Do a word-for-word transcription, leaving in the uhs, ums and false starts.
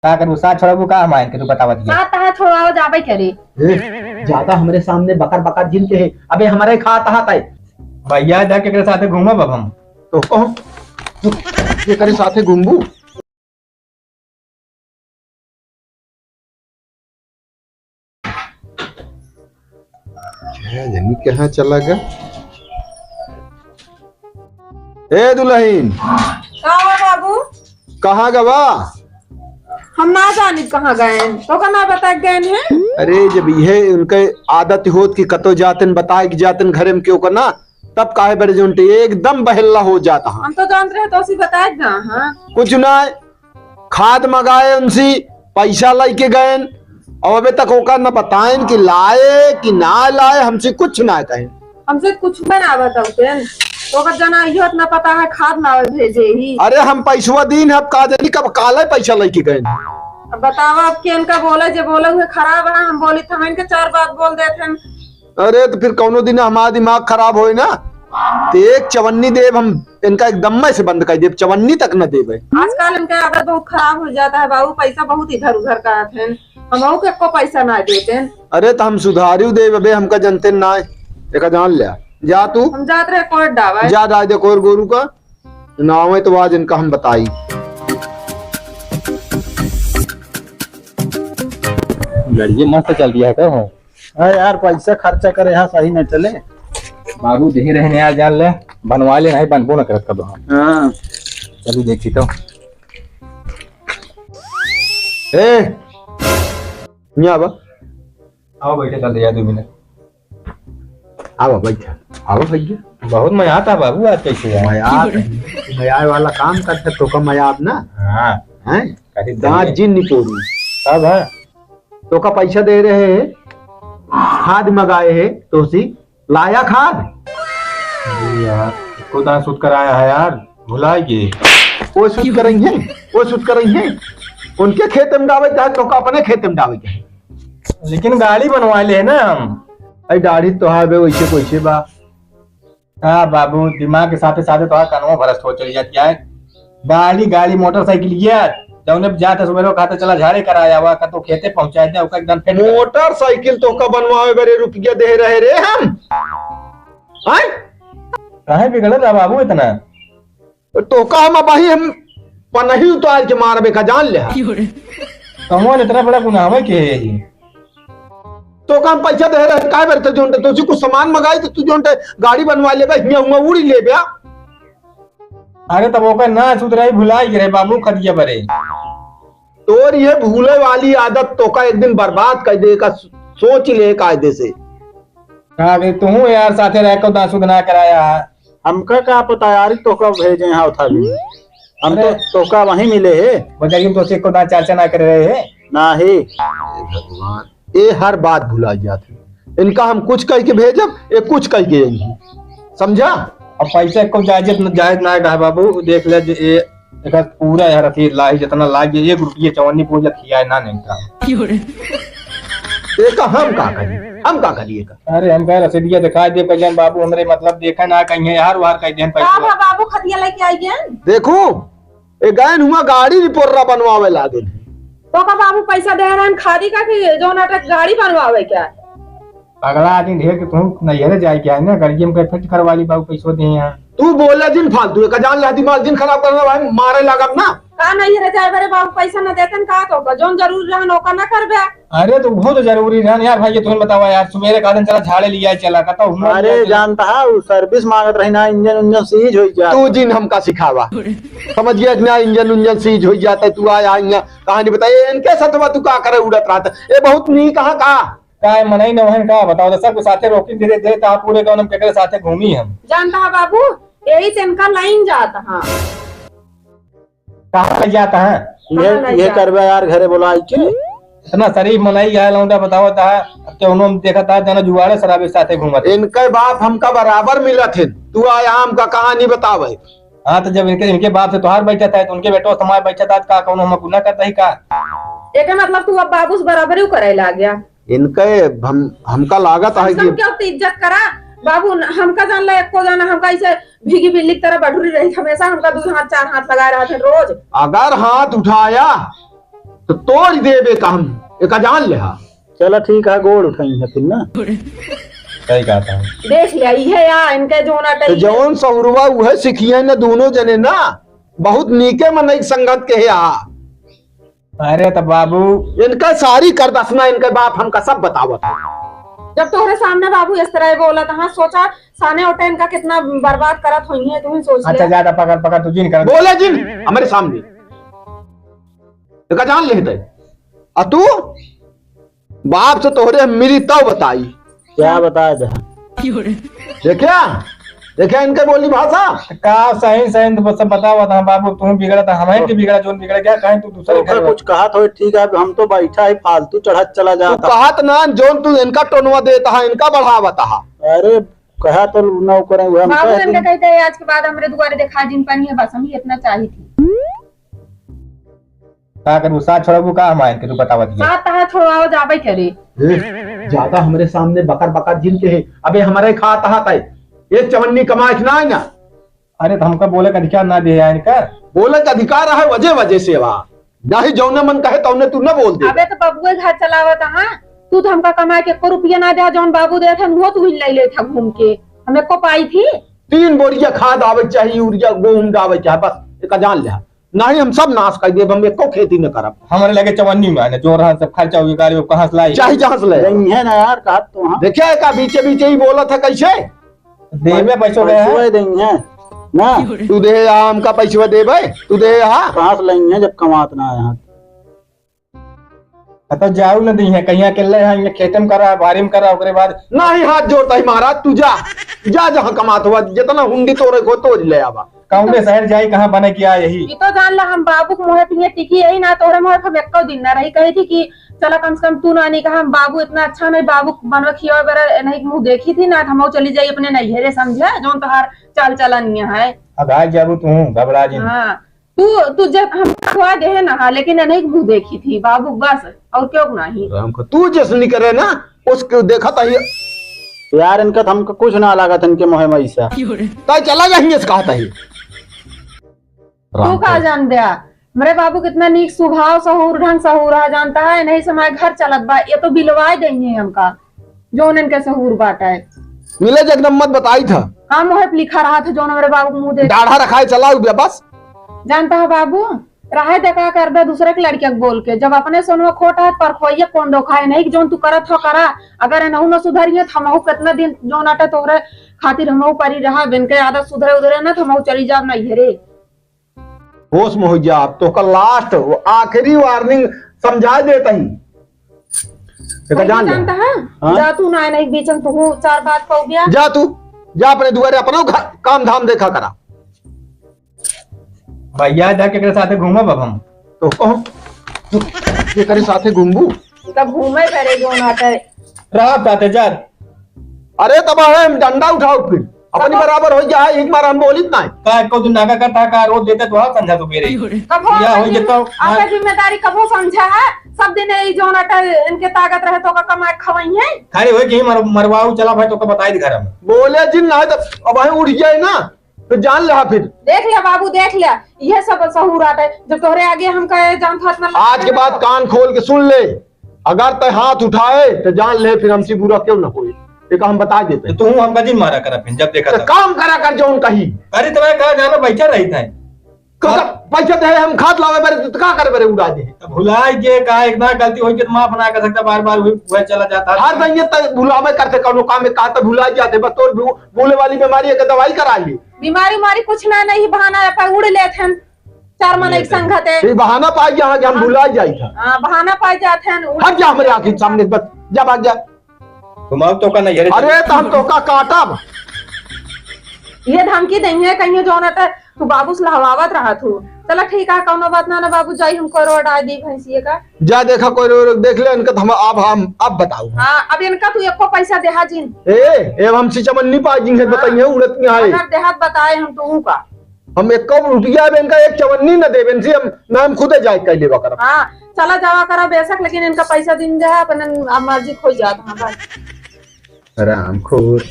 का करू, साथ छोड़बू का हमारे के, तू बतावत जा। साथ तहार छोड़वाओ जाबे करे। ए, ज्यादा हमरे सामने बकर बकर जिन के है। अबे हमरे खा तहा तय। भैया, इधर केकरे साथे घूमब अब हम? तो कहो, तू केकरे साथे घूमबू? क्या जानी कहाँ चला गया? ए दुल्हन, का हुआ बाबू? कहाँ गवा? हम ना जानी कहाँ गए हैं, तो का ना बता गए हैं? अरे, जब यह उनके आदत होत कि कतो जातन, बताए कि जातन घरे में क्यों का ना, तब काहे बड़े जोंटे एकदम बहल्ला हो जाता। हाँ, हम तो जानत रहे तो उसी बताए ना। हाँ, कुछ ना, खाद मंगाए उनसे, पैसा लेके गएन, और अबे तक ओका न बताएन कि लाए कि ना लाए, हमसे कुछ ना कहेन। हमसे कुछ भी ना बतावतेन, तो ओकर जना इहो इतना पता है, खाद ना भेजे ही। अरे, हम पैसवा दीन है, अब का जानी कब काले पैसा लेके गएन। अब बतावा, अब के इनका बोले, जे बोले हुए खराब है, हम बोली था इनके चार बात बोल देते हैं। अरे, तो फिर कौनो दिन हमारा दिमाग खराब होए ना, तो एक चवन्नी देब हम, इनका एकदम में से बंद कर देब, चवन्नी तक न देबे। आजकल इनका आदत बहुत खराब हो जाता है बाबू, पैसा बहुत इधर उधर करत हैं, हमहू के एको पैसा ना देते हैं। अरे, तो हम सुधारियो देब, अबे हमका जनते ना है, एका जान ले। जा तू। हम जात रहे कोर्ट डावा। जा, जा दे कोर गोरू का, ना आवे तो आज इनका हम बताई। गाड़िए मस्त चल दिया है का हो? हाँ यार, पैसा खर्चा करे यहाँ सही नहीं चले। बाबू देहे रहे यार, जान ले, बनवा ले, नहीं बनबो न करत कबो हम। हाँ। चली देखी तो। ए, यहाँ बा। आओ बैठे, चल यार, दो मिनट। आवा बैठा, आवा भैया। बहुत मजा आता बाबू, आज कैसे यार? मजा आता, मजा वाला काम करते तो का मजा आप ना। हाँ। हैं? काफी दांत बढ़िया। जिन निपोरू। अब है? तो का पैसा दे रहे हैं, खाद मंगाए हैं, तो सी लाया खाद? अरे यार, को दान सुत कराया है यार, भुला गए। वो सुत करेंगे, वो सुत करेंगे। उनके खेत में डावे चाहे तो का अपने खेत में डावे चाहे। लेकिन गाड़ी बनवा ले ना हम। अरे दाढ़ी तो है बे, वैसे कैसे बा? हाँ बाबू, दिमाग के साथे साथे तोहार कनवा भ्रष्ट हो चली जाती है। गाड़ी, गाड़ी, मोटरसाइकिल ये जौने जात है सुबह खाते चला झाड़े कराया हुआ, का तो खेते पहुंचा दे, ओका एकदम फिट कर। मोटरसाइकिल तो का बनवावे बरे रुपया दे रहे रे हम। हैं? काहे बिगड़ल रहा बाबू इतना? तोका हम अबही हम पनही उतार के मारबे का, जान ले। कमवा इतना बड़ा गुनाह है के है ये? तोका हम पैसा दे रहे, काय बरते जोन तो तू कुछ सामान मंगाई तो तू जोन गाड़ी बनवा लेबे, हियां हुआं उड़ी लेबे। अरे तब ओकर ना सुधराई, भुलाई गिरे बाबू खदिया बरे। तोर ये भूले वाली आदत तोका एक दिन बर्बाद कर दे, का सोच ले कायदे से। का बे, तू यार साथे रह के ना सुधना कराया है। हमका का पता यार, तोका भेजे हैं उठा भी। हम तो अरे। तोका वहीं मिले है। बजाई तो से को ना चर्चा ना कर रहे हैं। नाही। हे भगवान, ये हर बात भुला जात है। इनका हम कुछ कह के भेजब, ये कुछ कह के यही। समझा? अब पैसा को जायज न, जायज ना है बाबू, देख ले जे ये एकर पूरा यार अथी लाही जितना लाग गया, एक रुपया चवन्नी पूजा खियाए ना नहीं का। एका हम का करी? हम का करी एका? अरे हम कह रसीदिया दिखाई दे, कहियन बाबू हमरे मतलब देखे ना कहीं है, यार वार कह देन का पैसा। बा बाबू खतिया लेके आई गए? देखो, ए गैन हुआ गाड़ी रिपोर्टरा बनवावे लागे। तो का बाबू पैसा दे रहन खादी का कि जो नाटक गाड़ी बनवावे क्या? पगला आदमी ढेर के तुम नैहरे जाए के आए ना, गाड़ी में कहीं फिट करवा ली बाबू पैसो दे यहाँ। तू बोले जिन फालतू, एका जान ला दिमाग जिन खराब करना भाई, मारे लागब ना। का नैहरे जाए बरे बाबू पैसा न देतन का तो का? जौन जरूरी रहन ओका ना करबे। अरे तो वो तो जरूरी रहन यार भाई, ये तुम बतावा यार, सुबेरे का दिन चला झाड़े लिया चला का तो हम अरे जानता है, वो सर्विस मांगत रही ना, इंजन उंजन सीज हो जा। तू जिन हमका सिखावा, समझ गया कि ना, इंजन उंजन सीज हो जाता है, तू आया यहाँ कहानी बताइए, इनके साथ तू का करे उड़त रहता है, ये बहुत नी कहा का? काय मनई नवहन का बताओ, तो सबको साथे रोकी धीरे धीरे, तो आप पूरे गाँव में केकरे साथे घूमी हम। जानता है बाबू, यही से इनका लाइन जाता है। कहाँ ले जाता है? ये, कहाँ ले ये जाता? करबे यार घरे बोला आई के। इतना शरीफ मनई है लौंडा बताओ ता, अब तो उन्होंने देखा था जना जुआड़े शराबी साथे घूमत। इनके बाप हमका बराबर मिलत है, तू आया हमका कहानी बतावे। हाँ, तो जब इनके, इनके बाप से तोहार बैठा था, तो उनके बेटो से हमार बैठा था, का कौनो हम गुनाह करता ही का? एके मतलब तू अब बाबू से बराबरी करे लाग गया। इनके हम, हमका लागत है कि हम क्यों तो इज्जत करा? बाबू न-, हमका जान ला एको जाना, हमका ऐसे भीगी बिल्ली की तरह बढ़ुरी रही, हमेशा हमका दो हाथ चार हाथ लगा रहा था रोज। अगर हाथ उठाया तो तोड़ देबे का हम, एका जान लेहा। चला ठीक है, गोड़ उठाई है फिर ना। सही कहा था। देख लिया, इहे या इनके जो ना तो जौन सहुरवा उहे सीखिए न दोनों जने ना, बहुत नीके मनई संगत के है आ। अरे त बाबू, इनका सारी करदसना इनके बाप हमका सब बतावत है। जब तोहरे सामने बाबू इस तरह बोलत, हाँ, सोचा साने ओटे इनका कितना बर्बाद करत होइहे, तू ही सोच ले। अच्छा, ज्यादा पकड़, पकड़, तू जिन कर। बोले जिन हमरे सामने। एका जान लेते। आ तू बाप से तोहरे हम मिली तब बताई। क्या बताए दे? देखा, देखा इनके बोली भाषा। का सही सही तो सब बतावा था बाबू, तू बिगड़ा था, हमें के बिगड़ा, जोन बिगड़ा क्या कहें तू दूसरे ओकर घर कुछ कहा तो ठीक है, अब हम तो बैठा है फालतू चढ़त चला तू जाता। कहत ना, जोन तू इनका टोनवा देता है, इनका बढ़ावत है। अरे कहा तो ना करे, हम बाबू कहे इनका तुम कहते हैं, आज के बाद हमरे दुआरे देखा जिन पानी है, बस हम ही इतना चाही थी। का करू, साथ छोड़बू का हमारे के, तू बतावत ये। साथ तहा छोड़वाओ जाबे करे। ए, ज्यादा हमरे सामने बकर बकर जिन के है। अबे हमरे खा तहा तय। एक चवन्नी कमाए के ना है ना। अरे तो हमका बोले का अधिकार ना दे है इनका। बोले का अधिकार है वजह वजह से वा। नाही जौने मन कहे तौने तू न बोल दे। अबे तो बबुए घर चलावत हाँ। तू तो हमका कमाए के एको रुपया ना दे, जौन बाबू देत हन वो तू ही ले लेत हा घूम के। हम एको पाई थी। तीन बोरिया खाद आवे के चाही, यूरिया गोहूम डावे के चाही, बस एका जान ले। नाही, हम सब नाश कर देब, हम एको खेती न करब। हमरे लगे चवन्नी में है ना, जो रहा सब खर्चा हुई, गाड़ी कहाँ से लाई? चाहे जहाँ से ले। नहीं है ना यार, कहा तो हाँ। देखिए, का बीचे बीचे ही बोलत है, कैसे? देबे पैसों के पैसों है। देंगे ना। तू दे, हमका पैसवा देबे, तू दे, हाँ। कहाँ से लेंगे जब कमात ना है यहाँ? आ तो जाऊ न दी है, कहीं अकेले हैं, ये खेते में करा, बारी में करा, ओकरे बाद। नाही, हाथ जोड़ता ही महाराज, तू जा, जा जहाँ कमात हुआ, जितना हुंडी तोरे को तोड़ ले आवा। कौने शहर जाई, कहाँ बने किया यही? ई तो जान ला, हम बाबू के मुँहे पे टिकी यही ना, तोरे मुँहे पे हम एको दिन ना रही। कही थी कि चला कम से कम तू नानी कहा, हम बाबू इतना अच्छा नहीं, बाबू के बनवे खियावे बेरा नहीं मुँह देखी थी ना, हम चली जाई अपने नैहरे, समझे, जौन तोहार चाल चलन ये है। अब आ जाबू तू, घबरा जी। हाँ, तू, तू जब हम खुआ दे है ना, हाँ, लेकिन नहीं मुँह देखी थी बाबू, बस, और क्यों नहीं? राम को तू जैसे नहीं करे ना, उसके देखा था ये। यार, इनका तो हमको कुछ ना लागत, इनके मुँहे में ऐसा। तय चला जाएंगे, इस कहा था ये। तू का जान दे, मेरे बाबू कितना नीक स्वभाव, सहूर, ढंग सहूर है, जानता है, नहीं समय घर चलत बा, ये तो बिलवाए देंगे हमका, जौन इनके सहूर बाटे। मिले जगदम मत बताई था। का मुँहे पे लिखा रहा था, जौन मेरे बाबू के मुँह देख। डाढ़ा रखाए चला उबिया बस। जानता है बाबू, रहे दे का कर दे दूसरे के लड़किया के बोल के, जब अपने सोनवा खोटा है, पर खोइया कौन धोखा है, नहीं कि जौन तू करत हो करा, अगर एनहू न सुधरिए तो हमहू कितना दिन जौन अटे तोहरे खातिर हमहू परी रहा, बिन के आदत सुधरे उधरे ना तो हमहू चली जाब नैहरे। होश में हो जा, अब तोहका last, वो आखिरी warning समझा देता ही। देखा, जान ले। जानता है? हाँ? जा तू ना, नहीं बीच में तू चार बात कह गया। जा तू, जा अपने दुआरे अपना घ-, काम धाम देखा करा। भैया, जा केकरे साथे घूमब अब हम? तो कहो, तू केकरे साथे घूमबू? तो घूमे करे जो ना करे। रात साथे जा। अरे तब है, हम डंडा उठाओ फिर। अपनी कबो बराबर हो जाए, एक बार हम बोलित ना। का एको दिन नागा करता का, रोज देते तो हाँ समझा तो मेरे। कबो या आपका हो जिम-, जेतो, आपका हाँ। जिम्मेदारी कबो समझा है? सब दिन यही जो ना करे, इनके ताकत रहे तो का कमाए खवाई है। खड़े हो के ही मर-, मरवाऊ चला भाई, तो का बताई दे घर में। बोले जिन ना तो अब है उठ जाए ना। तो जान ला फिर। देख लिया बाबू, देख लिया, ये सब सहूर आटे। जब तोहरे आगे हम कहे जान था इतना आज के बाद कान खोल के सुन ले, अगर तय हाथ उठाए तो जान ले फिर हमसे बुरा क्यों ना होए, ये का हम बता देते। तो तू हमका जिन मारा करा फिर जब देखा तो था। काम करा कर जौन कही। अरे तो मैं कहा जाना बैठा रही था। क-, क-, पैसा दे हम खाद लावे बारे तो का करे बारे उड़ा दे। तो भुला के का एक ना गलती होई के तो माफ ना कर सकता, बार बार वही, वही चला जाता। हर दिन ये तो भुलावे करते कौनो काम में का तो भुला जाते, बस तोर भू-, बोले वाली बीमारी है, दवाई करा ली। बीमारी उमारी कुछ ना, नहीं बहाना है, पर उड़ लेत हन चार मनई संगते। ये बहाना पाई जहाँ के हम भुला जाई था। हाँ, बहाना पाई जात हन, उड़ हट जा हमरे आँखी के सामने, बस जा, भाग जा। घुमाओ तो का नहीं है रे। अरे, तो हम तो का काटब। ये धमकी देंगे, कहीं जो ना तो तू बाबू से लहवावत रहा तू। चला ठीक है, कौनो बात ना, ना बाबू, जाई हम कोरो डाल दी भैंसिए का। जा देखा कोई रो-, रो-, देख ले इनका, तो हम अब, हम अब बताऊ। हाँ, अब इनका तू एको पैसा देहा जिन। ए, ए, हम सिचमन नहीं पाई जिन, हाँ। बताइए, उड़त नहीं आए। अगर देहात बताए हम तो ऊ का। हम एको रुपया अब इनका एक चवन्नी न देबे, इनसे हम, ना हम खुदे जाए के लेबा करब। हाँ, चला जावा करा बेशक, लेकिन इनका पैसा दिन जा, अपन अब मर्जी खोई जात, हाँ, बस। हरामखोर।